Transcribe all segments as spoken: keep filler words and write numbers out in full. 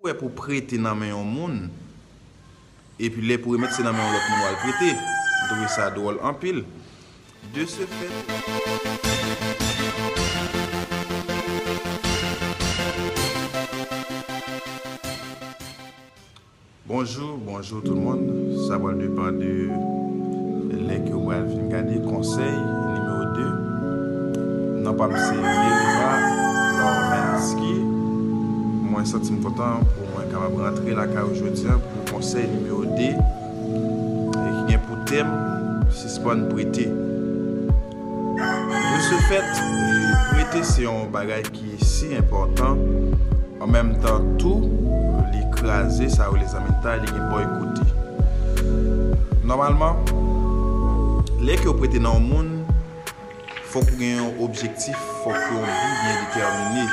Wè pou prete nan men yon moun, epi lè pou remèt se nan men yon lòt moun w al prete. M twouve sa dwòl anpil. De ce fait, bonjou, bonjou tout le monde. Sa pral depann de lè ke w pral vin gade konsèy nimewo de. Non pa m se Yeriva Lorvenski. Mwen santi m kontan pou mwen kapab rantre lakay ou jodi a pou konsèy nimewo de, e ki gen pou tèm sispann prete. De ce fait, prete se yon bagay ki si enpòtan, an menm tan tou, li kraze, sa yo rele zanmitay, li gen bò e kote. Nòmalman, lè ke w prete nan yon moun, fòk ou gen yon objektif, fòk ou gen yon bi byen detèmine.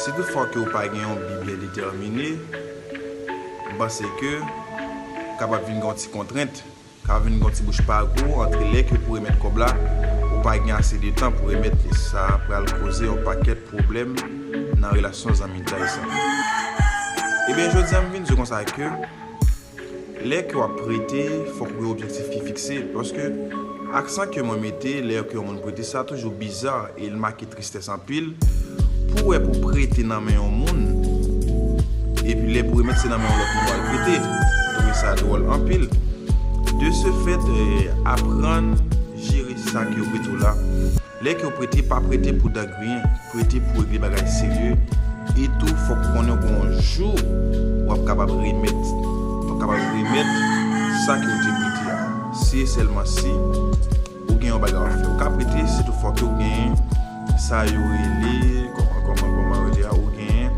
Si toutfwa ke w pa gen yon bi byen detèmine, m panse ke kapab vin gen yon ti kontrent, ka vin gon ti bouch pa gou ant lè ke pou remèt kòb la, ou pa gen ase de tan pou remèt li. Sa pral koze yon pakèt pwoblèm nan relasyon zanmitay sa. Ebyen, jodi a m vin di w konsa ke lè ke w ap prete, fòk ou gen objektif ki fikse. Paske aksan ke mwen mete lè ke yon moun prete, sa toujou biza e l make tristès anpil. Pou wè pou prete nan men yon moun, epi lè pou remèt se nan men yon lòt moun w al prete. M twouve sa dwòl anpil. De ce fait, eh, aprann jere sa ke yo prete w la. Lè ke w prete, pa prete pou dan griyen, prete pou regle bagay serye. E tou, fòk ou konnen gon jou w ap kapab remèt. W ap kapab remèt sa ke w te prete a. Si e sèlman si ou gen yon bagay w ap fè. Ou ka prete, sitou fòk ou genyen sa yo rele, kòman, kòman, kòman rele a, ou genyen,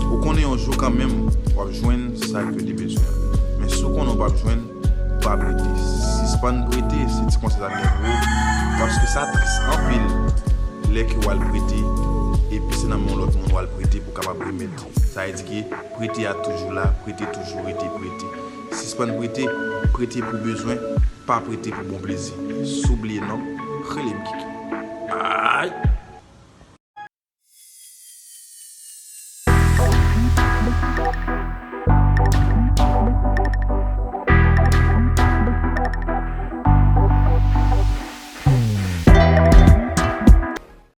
ou konnen yon jou kanmenm, w ap jwenn sa ke w te bezwen an. Men si w konnen w p ap jwenn, pa prete. Sispann prete, se ti konsèy sa m gen pou ou. Paske sa tris anpil lè ke w al prete, epi se nan men yon lòt moun w al prete pou w kapab remèt. Sa vle di ke prete a toujou la, prete toujou rete prete. Sispann prete, prete pou bezwen, pa prete pou bon plezi. Si w bliye non m, rele m Kiki. Ay!